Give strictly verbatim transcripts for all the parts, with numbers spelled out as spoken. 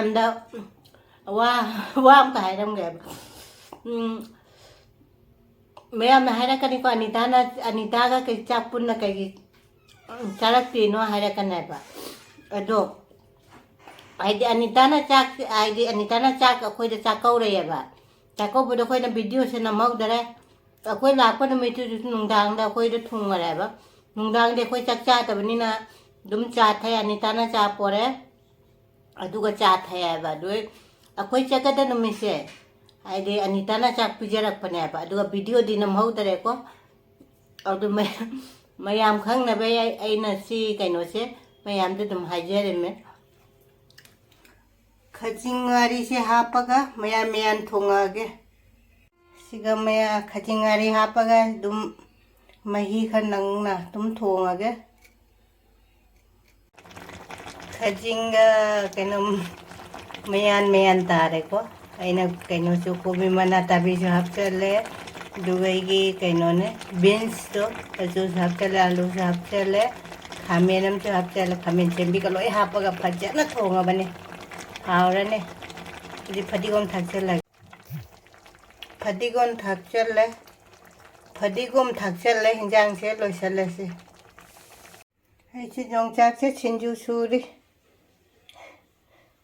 ꯃꯌꯥꯝꯗ ꯋꯥ, ꯋꯥ ꯑꯝꯇ ꯍꯥꯏꯔꯝꯒꯦꯕ꯫ ꯎꯝ, ꯃꯌꯥꯝꯅ ꯍꯥꯏꯔꯛꯀꯅꯤꯀꯣ, "ꯑꯅꯤꯇꯥꯅ, ꯑꯅꯤꯇꯥꯒ ꯀꯩ ꯆꯥꯛ ꯄꯨꯟꯅ ꯀꯩꯒꯤ ꯆꯥꯔꯛꯇ꯭ꯔꯤꯅꯣ?" ꯍꯥꯏꯔꯛꯀꯅꯦꯕ꯫ ꯑꯗꯣ ꯍꯥꯏꯗꯤ ꯑꯅꯤꯇꯥꯅ ꯆꯥꯛ, ꯍꯥꯏꯗꯤ ꯑꯅꯤꯇꯥꯅ ꯆꯥꯛ ꯑꯩꯈꯣꯏꯗ ꯆꯥꯛ ꯀꯧꯔꯛꯑꯦꯕ꯫ ꯆꯥꯛ ꯀꯧꯕꯗꯣ ꯑꯩꯈꯣꯏꯅ ꯚꯤꯗꯤꯑꯣꯁꯦ ꯅꯝꯍꯧꯗꯔꯦ꯫ ꯑꯩꯈꯣꯏ ꯂꯥꯛꯄ ꯅꯨꯃꯤꯠꯇꯨꯗꯁꯨ ꯅꯨꯡꯗꯥꯡꯗ ꯑꯩꯈꯣꯏꯗꯣ ꯊꯨꯡꯉꯔꯦꯕ꯫ ꯅꯨꯡꯗꯥꯡꯗꯤ ꯑꯩꯈꯣꯏ ꯆꯥꯛ ꯆꯥꯗꯕꯅꯤꯅ ꯑꯗꯨꯝ ꯆꯥ ꯊꯛꯑꯦ, ꯑꯅꯤꯇꯥꯅ ꯆꯥ ꯄꯣꯔꯦ꯫ ꯑꯗꯨꯒ ꯆꯥ ꯊꯛꯑꯦꯕ꯫ ꯑꯗꯨ ꯑꯩꯈꯣꯏ ꯆꯠꯀꯗ ꯅꯨꯃꯤꯠꯁꯦ, ꯍꯥꯏꯗꯤ ꯑꯅꯤꯇꯥꯅ ꯆꯥꯛ ꯄꯤꯖꯔꯛꯄꯅꯦꯕ꯫ ꯑꯗꯨꯒ ꯚꯤꯗꯤꯑꯣꯗꯤ ꯅꯝꯍꯧꯗꯔꯦꯀꯣ꯫ ꯑꯗꯨ ꯃꯌꯥꯝ, ꯃꯌꯥꯝ ꯈꯪꯅꯕ ꯑꯩ, ꯑꯩꯅ ꯁꯤ ꯀꯩꯅꯣꯁꯦ ꯃꯌꯥꯝꯗ ꯑꯗꯨꯝ ꯍꯥꯏꯖꯔꯤꯝꯃꯦ꯫ ꯈꯖꯤꯡ ꯉꯥꯔꯤꯁꯦ ꯍꯥꯞꯄꯒ ꯃꯌꯥꯟ ꯃꯌꯥꯟ ꯊꯣꯡꯉꯛꯑꯒꯦ꯫ ꯁꯤꯒ ꯃꯌꯥ-, ꯈꯖꯤꯡ ꯉꯥꯔꯤ ꯍꯥꯞꯄꯒ ꯑꯗꯨꯝ ꯃꯍꯤ ꯈꯔ ꯅꯪꯅ ꯑꯗꯨꯝ ꯊꯣꯡꯉꯒꯦ꯫ ꯈꯖꯤꯡꯒ ꯀꯩꯅꯣ ꯃꯌꯥꯟ ꯃꯌꯥꯟ ꯇꯥꯔꯦꯀꯣ꯫ ꯑꯩꯅ ꯀꯩꯅꯣꯁꯨ, ꯀꯣꯕꯤ ꯃꯅꯥ ꯇꯥꯕꯤꯁꯨ ꯍꯥꯞꯆꯜꯂꯦ, ꯑꯗꯨꯒ ꯑꯩꯒꯤ ꯀꯩꯅꯣꯅꯦ, ꯕꯤꯟꯁꯇꯣ ꯑꯗꯨꯁꯨ ꯍꯥꯞꯆꯜꯂꯦ, ꯑꯂꯨꯁꯨ ꯍꯥꯞꯆꯜꯂꯦ, ꯈꯥꯃꯦꯟ ꯑꯃꯁꯨ ꯍꯥꯞꯆꯜꯂꯦ꯫ ꯈꯥꯃꯦꯟ ꯁꯦꯝꯕꯤꯒ ꯂꯣꯏ ꯍꯥꯞꯄꯒ ꯐꯖꯅ ꯊꯣꯡꯉꯕꯅꯦ꯫ ꯍꯥꯎꯔꯅꯤ꯫ ꯍꯧꯖꯤꯛ ꯐꯗꯤꯒꯣꯝ ꯊꯥꯛꯆꯜꯂꯒꯦ꯫ ꯐꯗꯤꯒꯣꯝ ꯊꯥꯛꯆꯜꯂꯦ꯫ ꯐꯗꯤꯒꯣꯝ ꯊꯥꯛꯆꯜꯂꯦ꯫ ꯍꯤꯟꯖꯥꯡꯁꯦ ꯂꯣꯏꯁꯜꯂꯁꯤ꯫ ꯑꯩꯁꯦ ꯌꯣꯡꯆꯥꯛꯁꯦ ꯁꯤꯡꯖꯨ ꯁꯨꯔꯤ꯫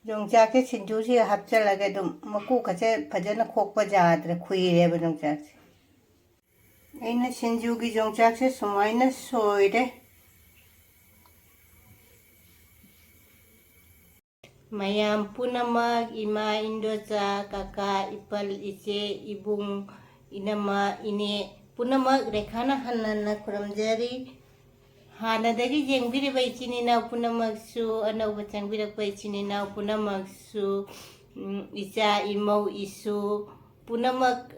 ꯌꯣꯡꯆꯥꯛꯁꯦ ꯁꯤꯡꯖꯨꯁꯤꯒ ꯍꯥꯞꯆꯜꯂꯒ ꯑꯗꯨꯝ ꯃꯀꯨꯒꯁꯦ ꯐꯖꯅ ꯈꯣꯛꯄ ꯌꯥꯗ꯭ꯔꯦ, ꯈꯨꯏꯔꯦꯕ ꯌꯣꯡꯆꯥꯛꯁꯦ꯫ ꯑꯩꯅ ꯁꯤꯡꯖꯨꯒꯤ ꯌꯣꯡꯆꯥꯛꯁꯦ ꯁꯨꯃꯥꯏꯅ ꯁꯣꯏꯔꯦ꯫ ꯃꯌꯥꯝ ꯄꯨꯝꯅꯃꯛ, ꯏꯃꯥ, ꯏꯟꯗꯣꯆꯥ, ꯀꯀꯥ, ꯏꯄꯜ, ꯏꯆꯦ, ꯏꯕꯨꯡ, ꯏꯅꯝꯃ, ꯏꯅꯦ ꯄꯨꯝꯅꯃꯛ ꯔꯦꯈꯥꯅ ꯍꯟꯅ ꯍꯟꯅ ꯈꯨꯔꯨꯝꯖꯔꯤ꯫ ꯍꯥꯟꯅꯗꯒꯤ ꯌꯦꯡꯕꯤꯔꯤꯕ ꯏꯆꯤꯟ ꯏꯅꯥꯎ ꯄꯨꯝꯅꯃꯛꯁꯨ, ꯑꯅꯧꯕ ꯆꯪꯕꯤꯔꯛꯄ ꯏꯆꯤꯟ ꯏꯅꯥꯎ ꯄꯨꯝꯅꯃꯛꯁꯨ, ꯎꯝ, ꯏꯆꯥ, ꯏꯃꯧ, ꯏꯁꯨ ꯄꯨꯝꯅꯃꯛ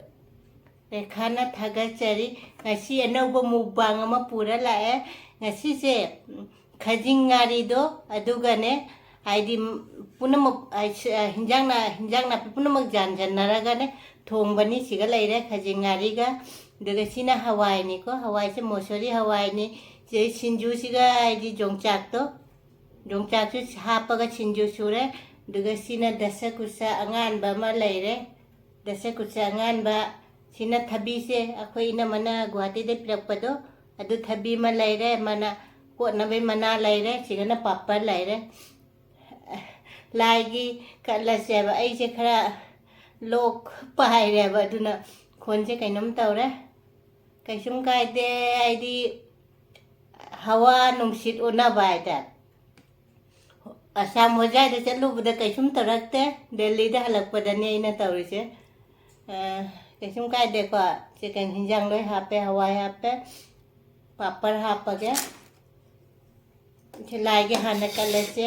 ꯔꯦꯈꯥꯅ ꯊꯥꯒꯠꯆꯔꯤ꯫ ꯉꯁꯤ ꯑꯅꯧꯕ mukbang ꯑꯃ ꯄꯨꯔ ꯂꯥꯛꯑꯦ꯫ ꯉꯁꯤꯁꯦ, ꯎꯝ, ꯈꯖꯤꯡ ꯉꯥꯔꯤꯗꯣ ꯑꯗꯨꯒꯅꯦ, ꯍꯥꯏꯗꯤ, ꯎꯝ, ꯄꯨꯝꯅꯃꯛ, ꯑ, ꯁ-, ꯑ, ꯍꯤꯟꯖꯥꯡ ꯅꯥ-, ꯍꯤꯟꯖꯥꯡ ꯅꯥꯄꯤ ꯄꯨꯝꯅꯃꯛ ꯌꯥꯟꯖꯟꯅꯔꯒꯅꯦ ꯊꯣꯡꯕꯅꯤ꯫ ꯁꯤꯒ ꯂꯩꯔꯦ ꯈꯖꯤꯡ ꯉꯥꯔꯤꯒ, ꯑꯗꯨꯒ ꯁꯤꯅ ꯍꯋꯥꯏꯅꯤꯀꯣ, ꯍꯋꯥꯏꯁꯦ ꯃꯣꯁꯣꯔꯤ ꯍꯋꯥꯏꯅꯤ꯫ ꯁꯤ ꯁꯤꯡꯖꯨꯁꯤꯒ ꯍꯥꯏꯗꯤ ꯌꯣꯡꯆꯥꯛꯇꯣ, ꯌꯣꯡꯆꯥꯛꯁꯨ ꯍꯥꯞꯄꯒ ꯁꯤꯡꯖꯨ ꯁꯨꯔꯦ꯫ ꯑꯗꯨꯒ ꯁꯤꯅ ꯗꯁꯀꯨꯁ ꯑꯉꯥꯟꯕ ꯑꯃ ꯂꯩꯔꯦ꯫ ꯗꯁꯀꯨꯁ ꯑꯉꯥꯟꯕ, ꯁꯤꯅ ꯊꯕꯤꯁꯦ, ꯑꯩꯈꯣꯏ ꯏꯅꯝꯃꯅ ꯒꯨꯍꯥꯇꯤꯗ ꯄꯤꯔꯛꯄꯗꯣ, ꯑꯗꯨ ꯊꯕꯤ ꯑꯃ ꯂꯩꯔꯦ, ꯃꯅꯥ ꯀꯣꯠꯅꯕꯩ ꯃꯅꯥ ꯂꯩꯔꯦ, ꯁꯤꯒꯅ ꯄꯥꯄꯔ ꯂꯩꯔꯦ꯫ ꯂꯥꯏꯒꯤ ꯀꯠꯂꯁꯦꯕ꯫ ꯑꯩꯁꯦ ꯈꯔ ꯂꯣꯛ ꯄꯥꯏꯔꯦꯕ, ꯑꯗꯨꯅ ꯈꯣꯟꯁꯦ ꯀꯩꯅꯣꯝ ꯇꯧꯔꯦ꯫ ꯀꯩꯁꯨꯝ ꯀꯥꯏꯗꯦ, ꯍꯥꯏꯗꯤ ꯍꯋꯥ ꯅꯨꯡꯁꯤꯠ ꯑꯣꯟꯅꯕ ꯍꯥꯏꯇꯥꯔꯦ꯫ ꯑꯁꯥꯝ ꯍꯣꯖꯥꯏꯗ ꯆꯠꯂꯨꯕꯗ ꯀꯩꯁꯨꯝ ꯇꯧꯔꯛꯇꯦ, ꯗꯦꯜꯂꯤꯗ ꯍꯜꯂꯛꯄꯗꯅꯦ ꯑꯩꯅ ꯇꯧꯔꯤꯁꯦ꯫ ꯑ, ꯀꯩꯁꯨꯝ ꯀꯥꯏꯗꯦꯀꯣ꯫ ꯆꯤꯀꯟ ꯍꯤꯟꯖꯥꯡ ꯂꯣꯏ ꯍꯥꯞꯄꯦ, ꯍꯋꯥꯏ ꯍꯥꯞꯄꯦ, ꯄꯥꯄꯔ ꯍꯥꯞꯄꯒꯦ꯫ ꯁꯤ ꯂꯥꯏꯒꯤ ꯍꯥꯟꯅ ꯀꯠꯂꯁꯦ꯫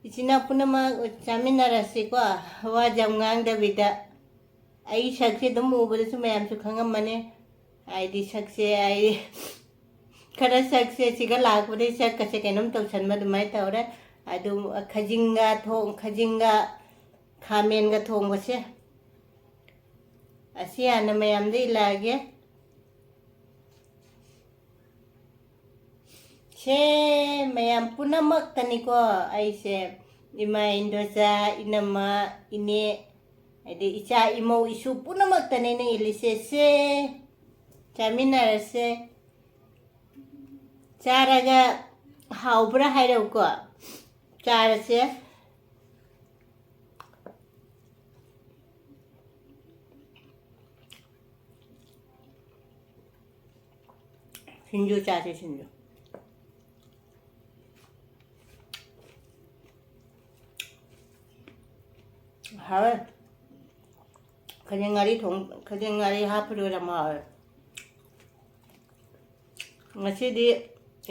ꯏꯆꯤꯟ ꯏꯅꯥꯎ ꯄꯨꯝꯅꯃꯛ ꯆꯥꯃꯤꯟꯅꯔꯁꯤꯀꯣ, ꯋꯥꯁꯦ ꯌꯥꯝ ꯉꯥꯡꯗꯕꯤꯗ꯫ ꯑꯩ ꯁꯛꯁꯦ ꯑꯗꯨꯝ ꯎꯕꯗꯁꯨ ꯃꯌꯥꯝꯁꯨ ꯈꯪꯉꯝꯃꯅꯤ꯫ ꯍꯥꯏꯗꯤ ꯁꯛꯁꯦ ꯑꯩ ꯈꯔ ꯁꯛꯁꯦ ꯁꯤꯒ ꯂꯥꯛꯄꯗꯩ ꯁꯛꯀꯁꯦ ꯀꯩꯅꯣꯝ ꯇꯧꯁꯟꯕ ꯑꯗꯨꯃꯥꯏꯅ ꯇꯧꯔꯦ꯫ ꯑꯗꯨ ꯈꯖꯤꯡꯒ ꯊꯣꯡ-, ꯈꯖꯤꯡꯒ ꯈꯥꯃꯦꯟꯒ ꯊꯣꯡꯕꯁꯦ ꯑꯁꯤ ꯍꯥꯟꯅ ꯃꯌꯥꯝꯗ ꯏꯜꯂꯛꯑꯒꯦ꯫ ꯁꯦ ꯃꯌꯥꯝ ꯄꯨꯝꯅꯃꯛꯇꯅꯤꯀꯣ ꯑꯩꯁꯦ, ꯏꯃꯥ, ꯏꯟꯗꯣꯆꯥ, ꯏꯅꯝꯃ, ꯏꯅꯦ, ꯍꯥꯏꯗꯤ ꯏꯆꯥ, ꯏꯃꯧ, ꯏꯁꯨ ꯄꯨꯝꯅꯃꯛꯇꯅꯦ ꯑꯩꯅ ꯏꯜꯂꯤꯁꯦ꯫ ꯁꯦ ꯆꯥꯃꯤꯟꯅꯔꯁꯦ꯫ ꯆꯥꯔꯒ ꯍꯥꯎꯕ꯭ꯔꯥ ꯍꯥꯏꯔꯛꯎꯀꯣ꯫ ꯆꯥꯔꯁꯦ꯫ ꯁꯤꯡꯖꯨ ꯆꯥꯁꯦ, ꯁꯤꯡꯖꯨ꯫ ꯍꯥꯎꯋꯦ꯫ ꯈꯖꯤꯡ ꯉꯥꯔꯤ ꯊꯣꯡ-, ꯈꯖꯤꯡ ꯉꯥꯔꯤ ꯍꯥꯞꯄꯗꯣ ꯌꯥꯝ ꯍꯥꯎꯋꯦ꯫ ꯉꯁꯤꯗꯤ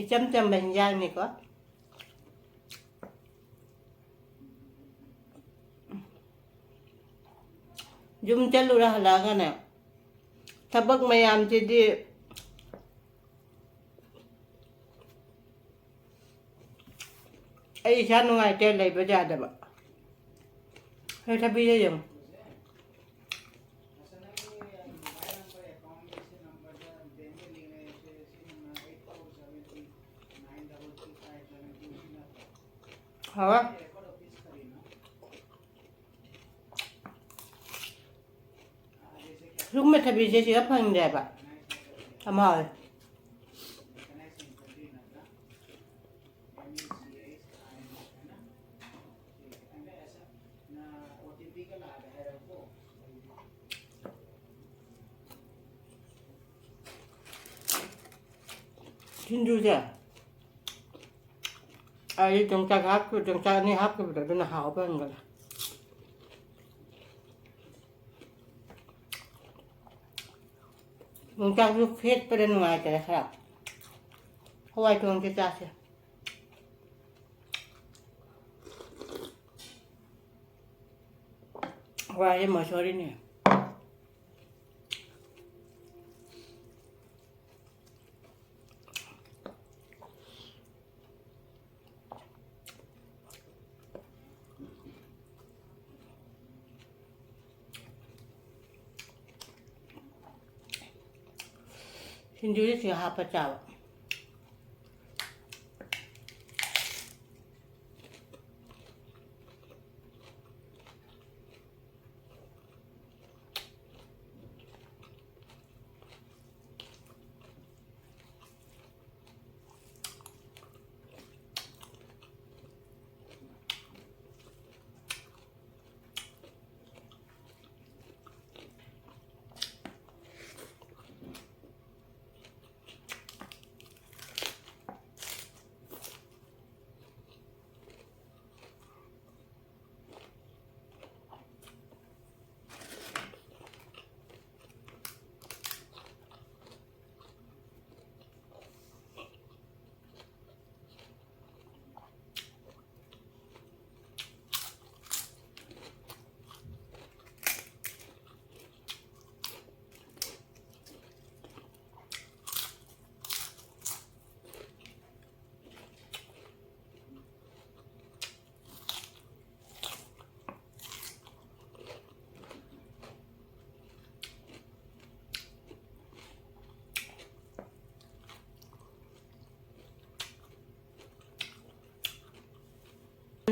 ꯏꯆꯝ ꯆꯝꯕ ꯍꯤꯟꯖꯥꯡꯅꯤꯀꯣ꯫ ꯌꯨꯝ ꯆꯠꯂꯨꯔ ꯍꯜꯂꯛꯑꯒꯅꯦ, ꯊꯕꯛ ꯃꯌꯥꯝꯁꯤꯗꯤ ꯑꯩ ꯏꯁꯥ ꯅꯨꯡꯉꯥꯏꯇꯦ, ꯂꯩꯕ ꯌꯥꯗꯕ꯫ ꯍꯦ, ꯊꯕꯤꯗ ꯌꯦꯡꯉꯨ꯫ ꯍꯥꯎꯋꯦ꯫ ꯁꯤꯒꯨꯝꯕ ꯊꯕꯤꯁꯦ ꯁꯤꯗ ꯐꯪꯗꯦꯕ꯫ ꯌꯥꯝ ꯍꯥꯎꯋꯦ꯫ ꯁꯤꯡꯖꯨꯁꯦ ꯑꯩ ꯌꯣꯡꯆꯥꯛ ꯍꯥꯞꯈꯤꯕ, ꯌꯣꯡꯆꯥꯛ ꯑꯅꯤ ꯍꯥꯞꯈꯤꯕꯗꯣ ꯑꯗꯨꯅ ꯍꯥꯎꯕ ꯍꯦꯟꯒꯠꯂꯦ꯫ ꯌꯣꯡꯆꯥꯛꯁꯨ ꯐꯦꯠꯄꯗ ꯅꯨꯡꯉꯥꯏꯇꯔꯦ ꯈꯔ꯫ ꯍꯋꯥꯏ ꯊꯣꯡꯁꯦ ꯆꯥꯁꯦ꯫ ꯍꯋꯥꯏꯁꯦ ꯃꯁꯣꯔꯤꯅꯦ꯫ ꯁꯤꯡꯖꯨꯁꯦ ꯁꯤꯒ ꯍꯥꯞꯄ ꯆꯥꯕ꯫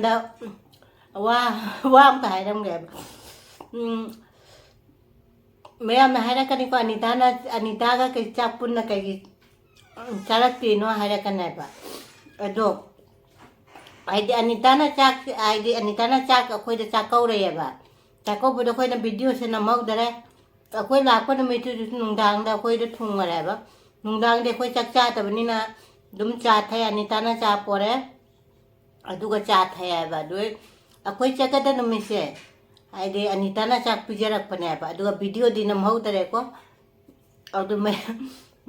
ꯍꯟꯗꯛ ꯋꯥ, ꯋꯥ ꯑꯝꯇ ꯍꯥꯏꯔꯝꯒꯦꯕ꯫ ꯎꯝ, ꯃꯌꯥꯝꯅ ꯍꯥꯏꯔꯛꯀꯅꯤꯀꯣ, "ꯑꯅꯤꯇꯥꯅ, ꯑꯅꯤꯇꯥꯒ ꯀꯩ ꯆꯥꯛ ꯄꯨꯟꯅ ꯀꯩꯒꯤ ꯆꯥꯔꯛꯇ꯭ꯔꯤꯅꯣ?" ꯍꯥꯏꯔꯛꯀꯅꯦꯕ꯫ ꯑꯗꯣ ꯍꯥꯏꯗꯤ ꯑꯅꯤꯇꯥꯅ ꯆꯥꯛ, ꯍꯥꯏꯗꯤ ꯑꯅꯤꯇꯥꯅ ꯆꯥꯛ ꯑꯩꯈꯣꯏꯗ ꯆꯥꯛ ꯀꯧꯔꯛꯑꯦꯕ꯫ ꯆꯥꯛ ꯀꯧꯕꯗꯣ ꯑꯩꯈꯣꯏꯅ ꯚꯤꯗꯤꯑꯣꯁꯦ ꯅꯝꯍꯧꯗꯔꯦ꯫ ꯑꯩꯈꯣꯏ ꯂꯥꯛꯄ ꯅꯨꯃꯤꯠꯇꯨꯗꯁꯨ ꯅꯨꯡꯗꯥꯡꯗ ꯑꯩꯈꯣꯏꯗ ꯊꯨꯡꯉꯔꯦꯕ꯫ ꯅꯨꯡꯗꯥꯡꯗꯤ ꯑꯩꯈꯣꯏ ꯆꯥꯛ ꯆꯥꯗꯕꯅꯤꯅ ꯑꯗꯨꯝ ꯆꯥ ꯊꯛꯑꯦ, ꯑꯅꯤꯇꯥꯅ ꯆꯥ ꯄꯣꯔꯦ꯫ ꯑꯗꯨꯒ ꯆꯥ ꯊꯛꯑꯦꯕ꯫ ꯑꯗꯨ ꯑꯩꯈꯣꯏ ꯆꯠꯀꯗ ꯅꯨꯃꯤꯠꯁꯦ, ꯍꯥꯏꯗꯤ ꯑꯅꯤꯇꯥꯅ ꯆꯥꯛ ꯄꯤꯖꯔꯛꯄꯅꯦꯕ꯫ ꯑꯗꯨꯒ ꯚꯤꯗꯤꯑꯣꯗꯤ ꯅꯝꯍꯧꯗꯔꯦꯀꯣ꯫ ꯑꯗꯨ ꯃꯌꯥꯝ,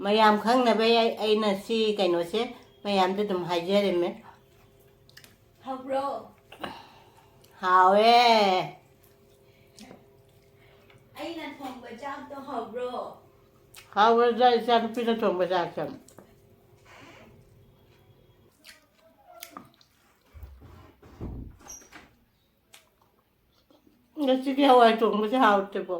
ꯃꯌꯥꯝ ꯈꯪꯅꯕ ꯑꯩ, ꯑꯩꯅ ꯁꯤ ꯀꯩꯅꯣꯁꯦ ꯃꯌꯥꯝꯗ ꯑꯗꯨꯝ ꯍꯥꯏꯖꯔꯤꯝꯃꯦ꯫ ꯍꯥꯎꯕ꯭ꯔꯣ? ꯍꯥꯎꯋꯦ꯫ ꯑꯩꯅ ꯊꯣꯡꯕ ꯆꯥꯛꯇꯣ ꯍꯥꯎꯕ꯭ꯔꯣ? ꯍꯥꯎꯕ꯭ꯔꯥ ꯏꯆꯥ ꯅꯨꯄꯤꯅ ꯊꯣꯡꯕ ꯆꯥꯛꯁꯦ? ꯉꯁꯤꯒꯤ ꯍꯋꯥꯏ ꯊꯣꯡꯕꯁꯦ ꯍꯥꯎꯇꯦꯀꯣ꯫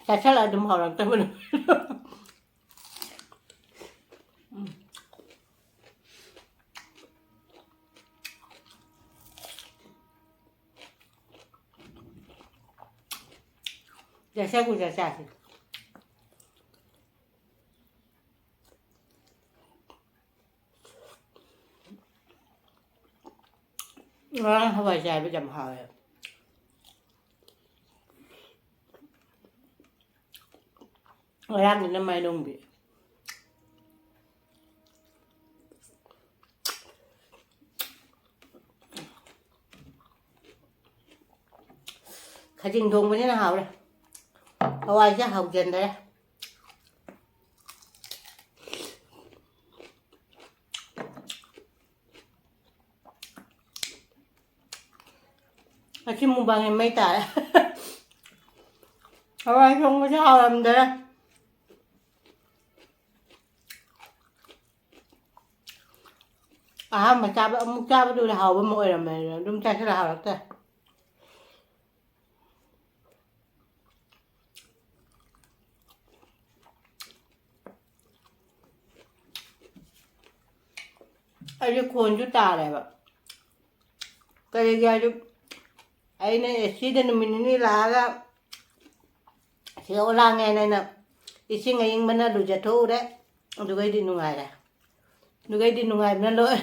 ꯆꯥꯁꯜꯂ ꯑꯗꯨꯝ ꯍꯧꯔꯛꯇꯕꯗꯣ꯫ ꯎꯝ꯫ ꯆꯥꯁꯜꯂꯨ, ꯆꯥꯁꯜꯂꯨ꯫ ꯉꯔꯥꯡ ꯍꯋꯥꯏ ꯆꯥꯕꯗꯤ ꯌꯥꯝ ꯍꯥꯎꯋꯦ꯫ ꯉꯔꯥꯡꯒꯤꯅ ꯃꯥꯏꯔꯣꯡꯕꯤ꯫ ꯈꯖꯤꯡ ꯊꯣꯡꯕꯁꯤꯅ ꯍꯥꯎꯔꯦ꯫ ꯍꯋꯥꯏꯁꯦ ꯍꯥꯎꯖꯟꯗꯔꯦ꯫ ꯉꯁꯤ ꯃꯨꯛꯕꯥꯡꯁꯦ ꯃꯩ ꯇꯥꯔꯦ꯫ ꯍꯋꯥꯏ ꯊꯣꯡꯕꯁꯦ ꯍꯥꯎꯔꯝꯗꯔꯦ꯫ ꯑꯍꯥꯟꯕ ꯆꯥꯕ, ꯑꯃꯨꯛ ꯆꯥꯕꯗꯨꯗ ꯍꯥꯎꯕ ꯑꯃ ꯑꯣꯏꯔꯝꯃꯦ, ꯑꯗꯨꯝ ꯆꯥꯁꯤꯜꯂ ꯍꯥꯎꯔꯛꯇ꯭ꯔꯦ꯫ ꯑꯩꯁꯦ ꯈꯣꯟꯁꯨ ꯇꯥꯔꯦꯕ꯫ ꯀꯔꯤꯒꯤ ꯍꯥꯏꯗꯤ, ꯑꯩꯅ ꯑꯦ ꯁꯤꯗ ꯅꯨꯃꯤꯠ ꯅꯤꯅꯤ ꯂꯥꯛꯑꯒ ꯁꯤꯗ ꯑꯣꯂꯥꯡꯉꯦꯅ ꯑꯩꯅ ꯏꯁꯤꯡ ꯑꯏꯪꯕꯅ ꯂꯨꯖꯊꯣꯛꯎꯔꯦ꯫ ꯑꯗꯨꯒꯩꯗꯤ ꯅꯨꯡꯉꯥꯏꯔꯦ꯫ ꯑꯗꯨꯒꯩꯗꯤ ꯅꯨꯡꯉꯥꯏꯕꯅ ꯂꯣꯏꯔꯦ꯫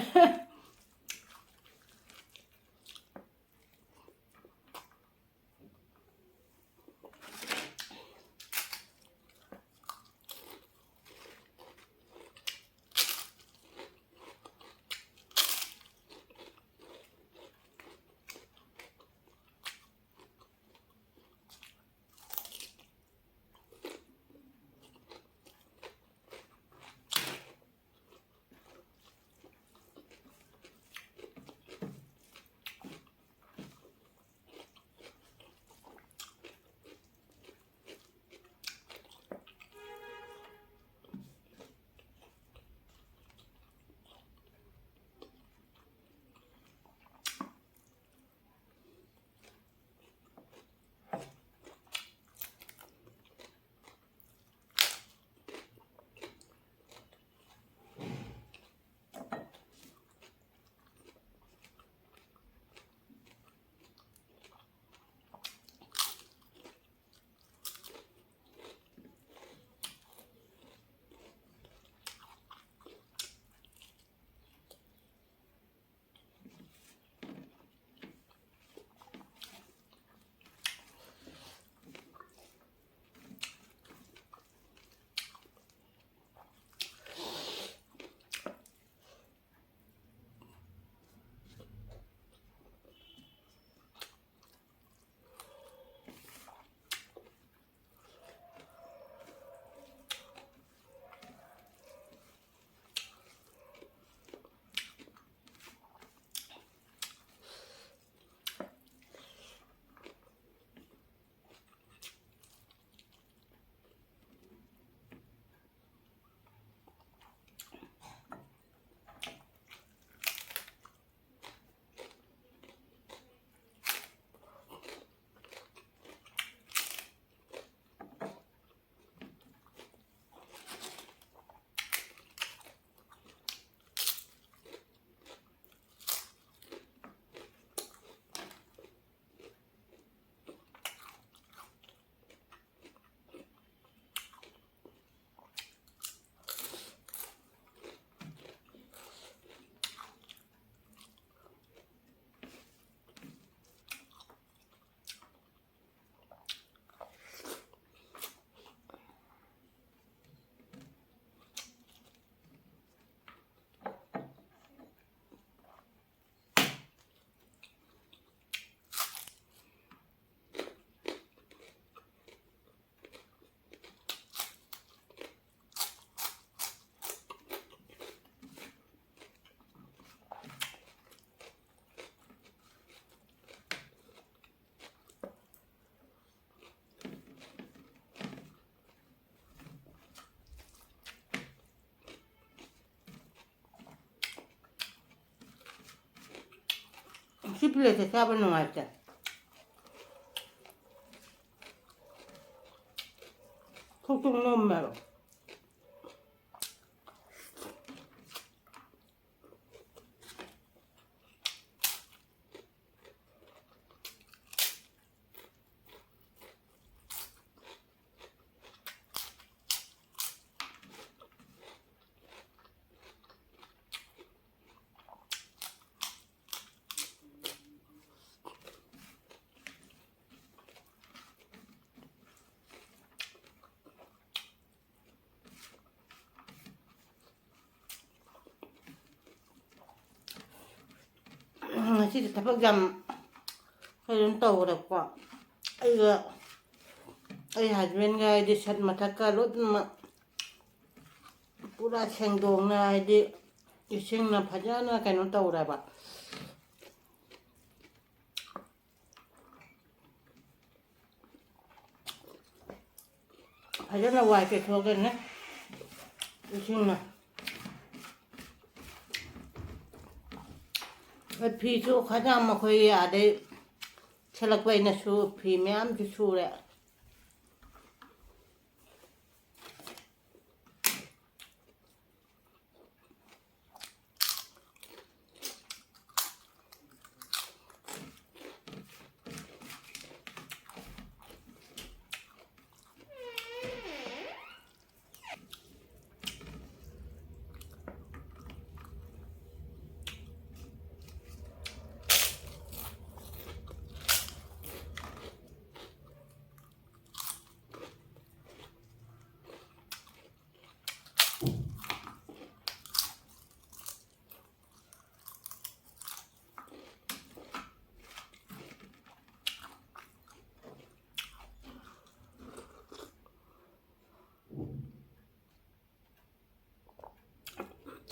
ꯁꯤ ꯄ꯭ꯂꯦꯠꯁꯦ ꯆꯥꯕ ꯅꯨꯡꯉꯥꯏꯇꯦ꯫ ꯈꯣꯛꯇꯣꯛ ꯅꯣꯝꯃꯦꯕ꯫ ꯉꯁꯤꯗꯤ ꯊꯕꯛ ꯌꯥꯝ ꯀꯩꯅꯣ ꯇꯧꯔꯦꯀꯣ꯫ ꯑꯩꯒ ꯑꯩ ꯍꯁꯕꯦꯟꯒ ꯍꯥꯏꯗꯤ ꯁꯠ ꯃꯊꯛꯀ ꯂꯣꯏꯅꯃꯛ ꯄꯨꯔꯥ ꯁꯦꯡꯗꯣꯛꯅ ꯍꯥꯏꯗꯤ ꯏꯁꯤꯡꯅ ꯐꯖꯅ ꯀꯩꯅꯣ ꯇꯧꯔꯕ꯫ ꯐꯖꯅ ꯋꯥꯏ ꯇꯩꯊꯣꯛꯀꯅꯤ ꯏꯁꯤꯡꯅ꯫ ꯐꯤꯁꯨ ꯈꯔ ꯃꯈꯣꯏ ꯑꯥꯗꯩ ꯁꯦꯠꯂꯛꯄ ꯑꯩꯅꯁꯨ ꯐꯤ ꯃꯌꯥꯝꯁꯨ ꯁꯨꯔꯦ꯫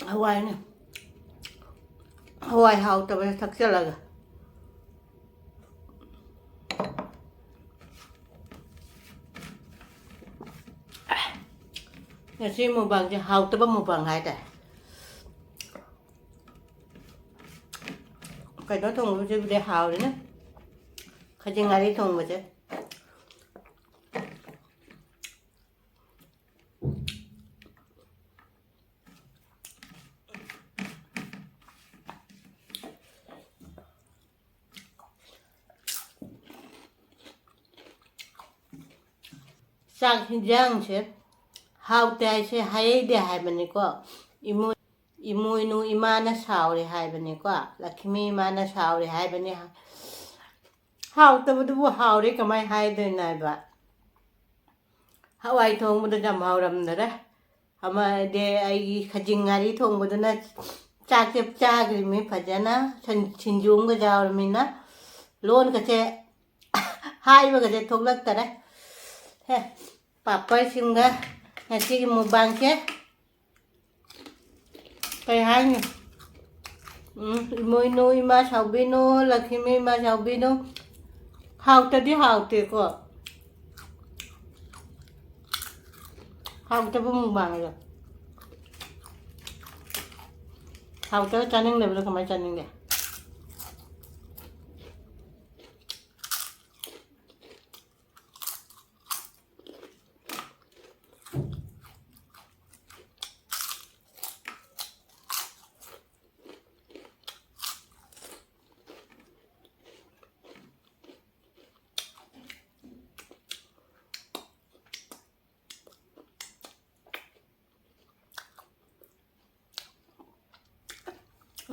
ꯍꯋꯥꯏꯅꯦ꯫ ꯍꯋꯥꯏ ꯍꯥꯎꯇꯕꯅꯦ ꯊꯛꯆꯜꯂꯒ꯫ ꯉꯁꯤ ꯃꯨꯛꯕꯥꯡꯁꯦ ꯍꯥꯎꯇꯕ ꯃꯨꯛꯕꯥꯡ ꯍꯥꯏꯇꯥꯔꯦ꯫ ꯀꯩꯅꯣ ꯊꯣꯡꯕꯁꯤꯕꯨꯗꯤ ꯍꯥꯎꯔꯤꯅꯦ, ꯈꯖꯤꯡ ꯉꯥꯔꯤ ꯊꯣꯡꯕꯁꯦ꯫ ꯆꯥꯛ ꯍꯤꯟꯖꯥꯡꯁꯦ ꯍꯥꯎꯇꯦ ꯍꯥꯏꯁꯦ ꯍꯥꯏꯍꯩꯗꯦ ꯍꯥꯏꯕꯅꯤꯀꯣ꯫ ꯏꯃꯣꯏ-, ꯏꯃꯣꯏꯅꯨ ꯏꯃꯥꯅ ꯁꯥꯎꯔꯦ ꯍꯥꯏꯕꯅꯤꯀꯣ꯫ ꯂꯛꯈꯃꯤ ꯏꯃꯥꯅ ꯁꯥꯎꯔꯦ ꯍꯥꯏꯕꯅꯤ꯫ ꯍꯥꯎꯇꯕꯗꯨꯕꯨ ꯍꯥꯎꯔꯦ ꯀꯃꯥꯏ ꯍꯥꯏꯗꯣꯏꯅꯣ ꯍꯥꯏꯕ? ꯍꯋꯥꯏ ꯊꯣꯡꯕꯗ ꯌꯥꯝ ꯍꯥꯎꯔꯝꯗꯔꯦ꯫ ꯑꯃꯗꯤ ꯑꯩꯒꯤ ꯈꯖꯤꯡ ꯉꯥꯔꯤ ꯊꯣꯡꯕꯗꯨꯅ ꯆꯥꯛꯁꯦ ꯆꯥꯈ꯭ꯔꯤꯃꯤ ꯐꯖꯅ, ꯁꯟ-, ꯁꯤꯡꯖꯨ ꯑꯃꯒ ꯌꯥꯎꯔꯃꯤꯅ꯫ ꯂꯣꯟꯒꯁꯦ ꯍꯥꯏꯕꯒꯁꯦ ꯊꯣꯛꯂꯛꯇꯔꯦ꯫ ꯍꯦ, ꯄꯥꯄꯔꯁꯤꯡꯒ ꯉꯁꯤꯒꯤ ꯃꯨꯛꯕꯥꯡꯁꯦ ꯀꯩ ꯍꯥꯏꯅꯤ? ꯎꯝ, ꯏꯃꯣꯏꯅꯨ ꯏꯃꯥ ꯁꯥꯎꯕꯤꯅꯨ, ꯂꯛꯈꯃꯤ ꯏꯃꯥ ꯁꯥꯎꯕꯤꯅꯨ꯫ ꯍꯥꯎꯇꯗꯤ ꯍꯥꯎꯇꯦꯀꯣ꯫ ꯍꯥꯎꯇꯕ ꯃꯨꯛꯕꯥꯡ ꯑꯗꯣ꯫ ꯍꯥꯎꯇꯕ ꯆꯥꯅꯤꯡꯗꯕꯗꯣ ꯀꯃꯥꯏ ꯆꯥꯅꯤꯡꯒꯦ?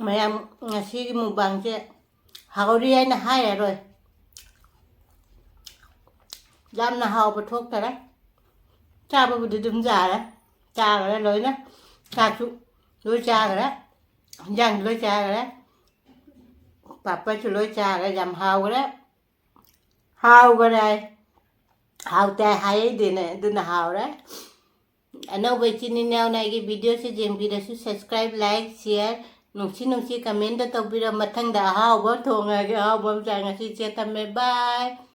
ꯃꯌꯥꯝ, ꯉꯁꯤꯒꯤ ꯃꯨꯛꯕꯥꯡꯁꯦ ꯍꯥꯎꯔꯤ ꯍꯥꯏꯅ ꯍꯥꯏꯔꯔꯣꯏ꯫ ꯌꯥꯝꯅ ꯍꯥꯎꯕ ꯊꯣꯛꯇꯔꯦ꯫ ꯆꯥꯕꯕꯨꯗꯤ ꯑꯗꯨꯝ ꯆꯥꯔꯦ꯫ ꯆꯥꯈ꯭ꯔꯦ ꯂꯣꯏꯅ꯫ ꯆꯥꯛꯁꯨ ꯂꯣꯏ ꯆꯥꯈ꯭ꯔꯦ꯫ ꯏꯟꯖꯥꯡꯁꯨ ꯂꯣꯏ ꯆꯥꯈ꯭ꯔꯦ꯫ ꯄꯥꯄꯔꯁꯨ ꯂꯣꯏ ꯆꯥꯈ꯭ꯔꯦ꯫ ꯌꯥꯝ ꯍꯥꯎꯈ꯭ꯔꯦ꯫ ꯍꯥꯎꯈ꯭ꯔꯦ꯫ ꯍꯥꯎꯇꯦ ꯍꯥꯏꯗꯦꯅꯦ, ꯑꯗꯨꯅ ꯍꯥꯎꯔꯦ꯫ ꯑꯅꯧꯕ ꯏꯆꯤꯟ ꯏꯅꯥꯎꯅ ꯑꯩꯒꯤ videoꯁꯦ ꯌꯦꯡꯕꯤꯔꯁꯨ subscribe, like, share, ꯅꯨꯡꯁꯤ ꯅꯨꯡꯁꯤ commentꯇ ꯇꯧꯕꯤꯔꯣ꯫ ꯃꯊꯪꯗ ꯑꯍꯥꯎꯕ ꯊꯣꯡꯉꯒꯦ, ꯑꯍꯥꯎꯕ ꯑꯃ ꯆꯥ꯫ ꯉꯁꯤ ꯆꯦ ꯊꯝꯃꯦ, bye꯫